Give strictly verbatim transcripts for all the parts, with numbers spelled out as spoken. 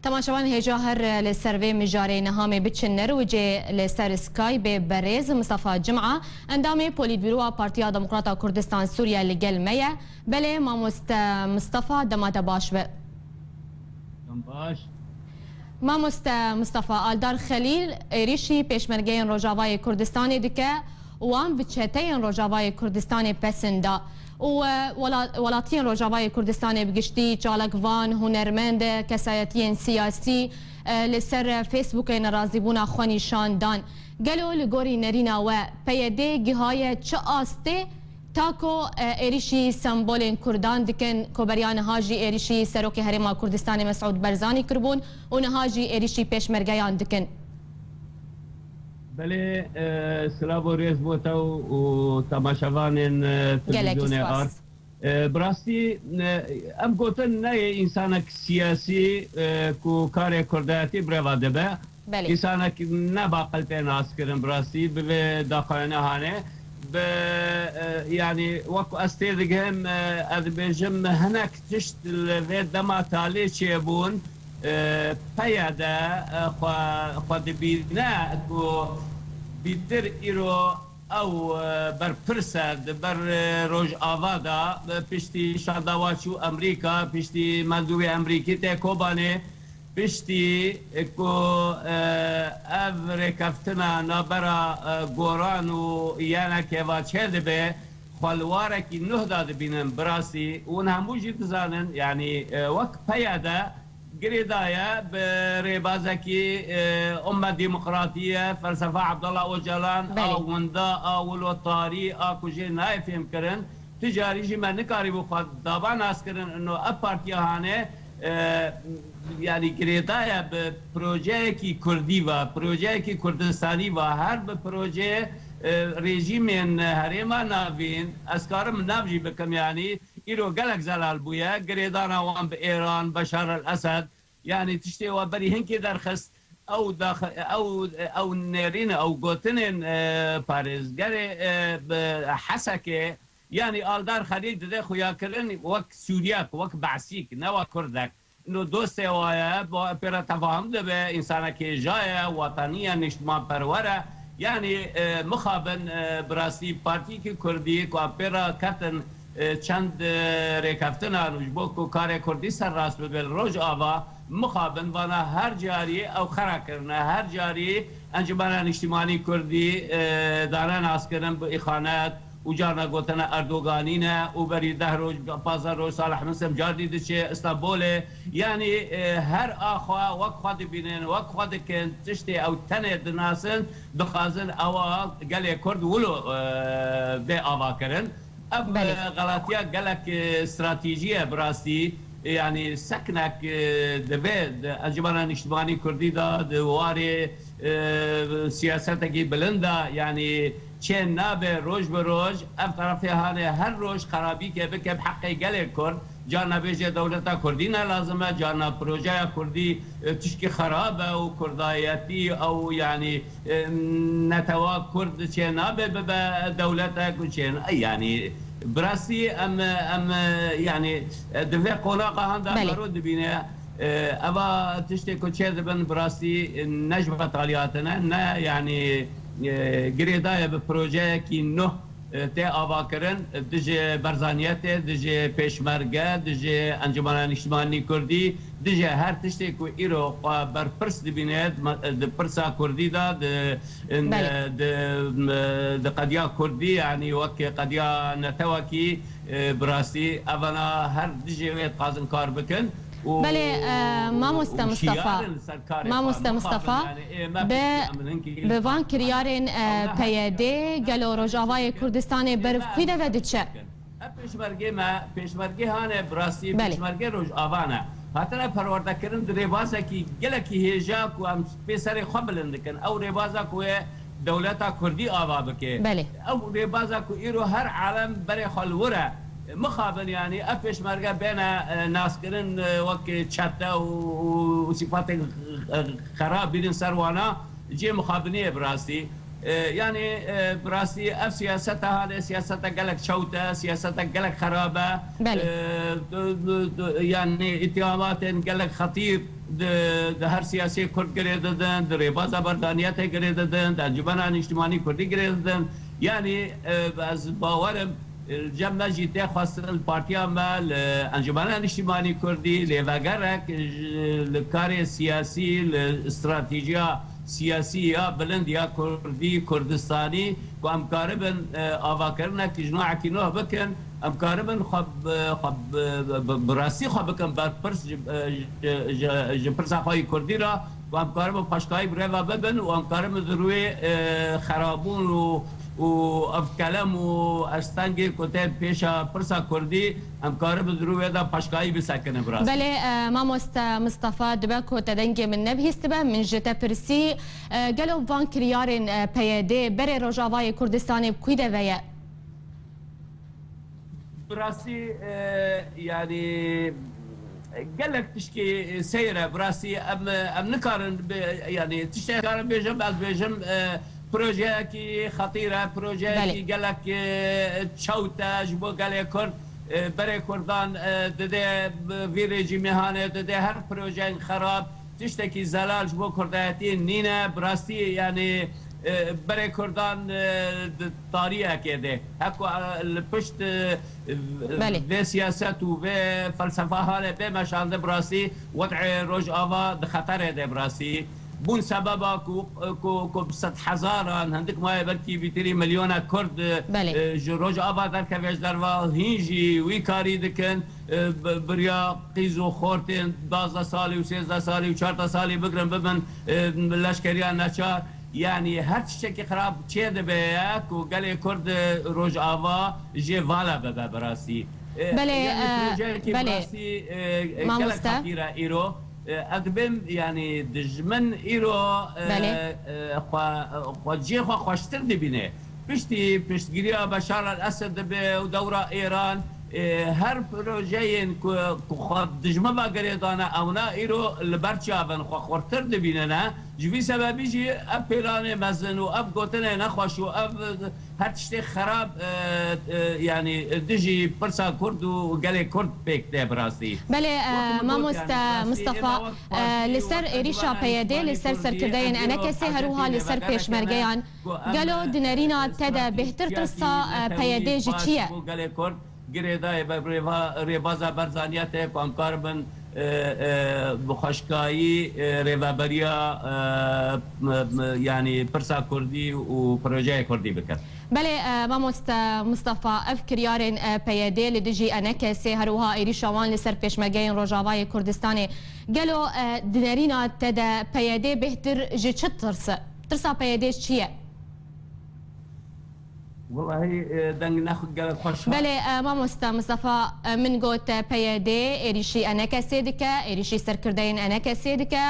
Temaşevan hêja her li ser vê mijarê niha mê biçin nerwicê li ser Skype berêz Mistefa Cima, endamê Polîtbûroa Partiya Demokrata Kurdistan Sûriye li gel me ye. Belê mamoste Mistefa, dema te baş be. Dem baş. Mamoste Mistefa, Aldar Xelîl êrîşî pêşmergeyên Rojavayê Kurdistanê dike û wan bi çeteyên Rojavayê Kurdistanê pesin da. Û, e, wela-, welatiyên Rojavayê Kurdistanê bi giştî, çalakvan, hunermend, kesayetiyên siyasî, e, li ser Facebookê nerazîbûna xwe nîşan dan. Gelo li gorî nerîna we, P Y D gihaye çi astê, ta ku, e, êrîşî sembolên Kurdan dikin, ku beriya niha jî êrîşî Serokê Herêma Kurdistanê Mesûd Barzanî kiribûn û niha jî êrîşî pêşmergeyan dikin? Belê, e, silav û rêz bo te û, û temaşevanên, e, Gelekî televîzyonê spas. Art. E, bi rastî, e, em gotin ne yê însanek siyasî, e, ku karê kurdayetî bi rê ve dibe. Belê. Însanek ne baqil tê naskirin bi rastî, bi vê daxayana hanê. Bi, e, yanî wek ez tê digihim, e, ez dibêjim hinek tişt li vê dema talê çêbûn, e, P Y D, e, xwe, xwe dibîne ku bîtir îro ew, e, berpirs e di ber, e, Rojava de, e, piştî şanda wa çû Amerîka, piştî mendûbê Amerîkî tê Kobanê, piştî, e, ku, e, ev rêkeftina nabera, e, Goran û yenekê va çêdibe, xwe li warekî nuh de dibînin bi rastî. Hûn hemû jî dizanin, yanî, e, wek P Y D girêdaye bi rêbazekî, e, ummet demokratî ye, felsefa Abdullah Ocalan, Belê. A winda, a wilo tarî, a ku jê nayê fêhmkirin. Tu carî jî me nikarîbû xwe dava naskirin, ino ev partiya hanê, e, yanî girêdaye bi projeyekî kurdî ve, projeyekî kurdistanî ve, her bi projeyê, e, rejîmên herêma navîn, ez karim nav jî bikim, yanî îro gelek zelal bûye, girêdana wan bi Êran, Beşar el Esed, yanî tiştê we berî hinkê derxist, ew dax-, ew, ew nêrîn, ew gotinên, e, parêzgerê, e, bi Hesekê, yanî Aldar Xelîl dide xuyakirin wek Sûriyek, wek Be'sîk, ne wek Kurdek. Ino dostê wa ye, bo pê re tefahum dibe, însanek hêja ye, wetanî ye, niştimanperwer e. Yanî, e, mixabin, e, bi rastî partiyekî kurdî ku em pê re ketin, e, çend, e, rêkeftinan û ji bo ku karê kurdî serrast bibe li Rojava, mixabin vana her carî ew xera kirine, her carî Encumena Niştimanî Kurdî, e, dane naskirin bi îxanet, û carna gotine Erdoganî ne û berî deh roj, pazdeh roj Salih Minsem car dî diçe Stenbolê. Yanî, e, her a xwe wek xwe dibînin, wek xwe dikin, tiştê ew tenê dinasin, dixwazin ewa gelê Kurd wilo, e, bê avakirin. Ev, Belê. e, xelatiya gelek, e, stratejî ye bi rastî. Yanî seknek, e, divê di Encumena Niştimanî Kurdî de, di warê, e, siyasetekî bilind de, yanî çê nabe roj bi roj, ev terefê hanê her roj xerabîkê bike bi heqê gelê Kurd. Carna bêje dewleta Kurdî ne lazim e, carna projeya Kurdî, e, tişkî xerab e û kurdayetî ew, yanî, e, netewa Kurd çê nabe bibe dewletek û çê na-, yanî bi rastî em, em, yanî, e, di vê qonaxa han de Belê. Mero dibîne. E, eva tiştê ku çê dibin bi rastî, e, ne ji betalî hatine, ne, yanî, e, girêdaye bi projeyekî nuh, e, tê avakirin, e, dijî Barzaniyetê, dijî Pêşmerge, dijî Encumena Niştimanî Kurdî, dijî her tiştê ku îro xwe berpirs dibîne, di me-, di pirsa Kurdî de, di, Belê. di, di qediya Kurdî, yanî wek qediya netewekî, e, bi rastî, evana her dijê wê dixwazin kar bikin û, Belê, e, û, Mamoste û Mistefa. şiyarin li ser karê Mamoste xwe Mistefa, mixabin, yanî, ê, me bi, piştî em hinkî bi van kiryarên, e, Ew ne P Y D, hatiye. gelo Rojavayê Kurdistanê ber bi xwî de ve diçe? Ev pêşmergê me, pêşmergê hane bi rastî, Belê. pêşmergê Rojava ne. Hatine perwerdekirin di rêbazekî gelekî hêja ku em pê serê xwe bilind dikin. Ew rêbaza ku yê dewleta Kurdî ava bike. Belê. Ew rêbaza ku îro her alem berê xwe li wir e. Mixabin, yanî ev pêşmerge bêne, e, naskirin, e, wek çete û, û, û sîfatên, e, xerab bînin ser wana, cihê mixabiniyê bi rastî. E, yani, e, bi rastî ev siyaseta hale, siyaseta gelek çewt e, siyaseta gelek xerab e. Belê. E, du- du- du- yani, îtihamatên gelek xetîr di, di her siyasiyê Kurd girê didin, di rêbaza berdaniyetê girê didin, di Encumena Niştimanî Kurdî girê didin. Yani, e, ez bawerim, e, li cem me jî tê xwestin li partiya me, li Encumena Niştimanî Kurdî, lê vegerek ji, li karê siyasî, li stratejiya siyasî ya bilind ya Kurdî, Kurdistanî, ku em karibin, e, avakirinek ji nû ekî nû bikin, em karibin xwe bi, xwe bi, bi, bi rastî xwe bikin berpirs ji, e, ji, ji, ji pirsa xwe yî Kurdî re, ku em karibin paşkayî bi rêve bibin û em karibin di rûyê, e, xerabûn û, û ev kelem û estengê ku tê pêşa pirsa Kurdî, em karibin di rû wê de paşkayî bisekinin bi rastî. Belê, e, mamoste Mistefa, dibe ku te dengê min nebihîstibe, min ji te pirsî, e, gelo van kiryarên, e, P Y D berê Rojavayê Kurdistanê bi kû de ve ye? Bi rastî, e, yani, gelek tişkî seyr e, bi rastî em, em nikarin bi, yani, tiştek karin bêjim, ez bêjim, e, projeyekî xetîr e, projeyekî Belê. gelek, e, çewt e ji bo gelê Kurd. E, berê Kurdan, e, dide, vî rejîmê hane dide, her projeyên xerab, tiştekî zelal ji bo Kurdayetiyê nîne. Bi rastî, yani, e, berê Kurdan, e, di tariyekê de. Heko, e, li pişt, e, Belê. vê siyaset û vê felsefa hale bê meşande, bi rastî wed'ê Rojava di xeterê de, bi rastî. Bûn sebeba ku, ku, ku bi sedhezaran, hindik maye belkî bîtirî milyona Kurd, Belê. e, ji Rojava derkeve ji derva, hîn jî wî karî dikin, e, bi, biriya qîz û xortên duwazdeh salî û sêzdeh salî û çardeh salî bigrin bibin, e, leşkeriya neçar. Yani her tiştekî xirab çê dibe ye ku gelê Kurd, e, Rojava jê vala bibe bi rastî. E, Belê, yani e, projeyekî bi belê. rastî, e, e, gelek Mamoste. xetîr e îro. E, ez dibêm, yani, dijmin îro, e, Belê. e, xwe, xwe cihê xwe xweştir dibîne. Piştî piştgiriya Beşar el-Esed dibe û dewra Êran, e, her projeyên ku, ku xwe dijmin ve girêdane, ewna îro li ber çav in, xwe xurtir dibînine. Ji vî sebebî jî ev pêlanê mezin û ev gotinê nexweş û ev her tiştê xerab, e, e, yani, dijî pirsa Kurd û gelê Kurd pêk tê bi rastî. Belê, e, Wek min got, mamoste yani, bi rastî Mistefa, êma wek e, partî li û ser wek êrîşa P Y D, li ser serkirdeyên E N K S, her wiha li ser pêşmergeyan, gelo di nerîna te de bêhtir tirsa, e, P Y D ji çi ye? Gelê Kurd girêdayê be rêva-, rêbaza berzaniyetê ku em karibin, e, e, bi xweşkayî, e, rêveberiya, e, m-, m-, yani pirsa Kurdî û projeyê Kurdî bikin. Belê, e, mamoste Mistefa, ev kiryarên, e, P Y D li dijî E N K S, her wiha êrîşa wan li ser pêşmergeyên Rojavayê Kurdistanê, gelo, e, di nerîna te de P Y D bêhtir ji çi tirse? Tirsa P Y D ji çi ye? Wellahî, e, deng ne xwe gelek xweş e. Belê, e, mamoste Mistefa, e, min got, e, P Y D êrîşî E N K S'ê dike, êrîşî serkirdeyên E N K S'ê dike,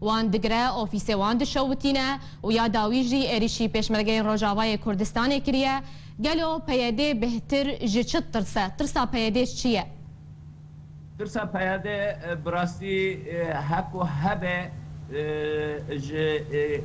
wan digire, ofîsê wan dişewitîne û ya dawî jî êrîşî pêşmergeyên Rojavayê Kurdistanê kiriye. Gelo P Y D bêhtir ji çi tirse? Tirsa P Y D ji çi ye? Tirsa P Y D, e, bi rastî, e, heko hebe, e, ji, e, e,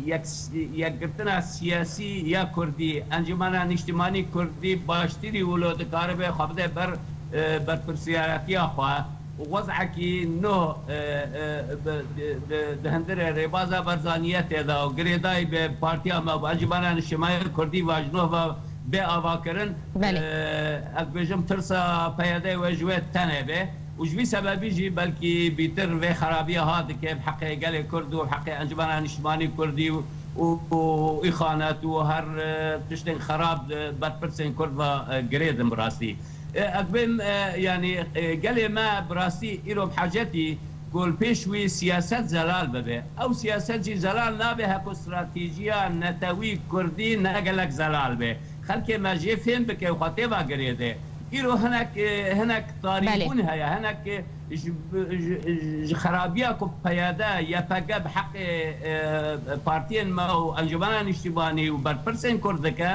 yek-, yekgirtina siyasî ya Kurdî, Encûmena Nîştimanî Kurdî baştirî wilo dikaribe xwe bide ber, e, berpirsiyaretiya xwe û wez'ekî nû, e, e, bi, di, di, di hundirê rêbaza berzaniyetê de û girêdayî bi partiya me û Encûmena Nîştimanî Kurdî ve ji nû ve bê avakirin, Belê. e, ez dibêjim tirsa P Y D wê ji wê tenê be û ji vî sebebî jî belkî bîtir vê xerabiya ha dike bi heqê gelê Kurd û bi heqê Encûmena Nîştimanî Kurdî û, û, û îxanet û her, e, tiştên xerab, e, berpirsên Kurd ve, e, girêdin bi rastî. E, ez dibêm, e, yani, e, gelê me bi rastî îro bi hecetî ku li pêş wî siyaset zelal bibe. Ew siyaset jî zelal nabe heko stratejiya netewî Kurdî ne gelek zelal be. Xelkê me jê fêm bike û xwe tê ve girêde. Îro hinek, e, hinek tarîbûn Belê. heye, hinek, e, ji, ji, ji xerabiya ku P Y D, Y P G bi heqê, e, partiyên me û Encûmena Nîştimanî û berpirsên Kurd dike,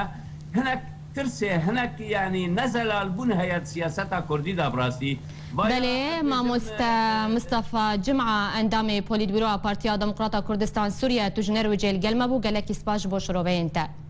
hinek tirsê hinek, yanî nezelalbûn heye di siyaseta kurdî de bi rastî. Vaya Belê, ez bêjim, mamoste Mistefa Cima, endamê Polîtbûroya Partiya Demokrata Kurdistan Sûriye, tu ji Nerwicê li gel me bû, gelekî spas ji bo şiroveyên te.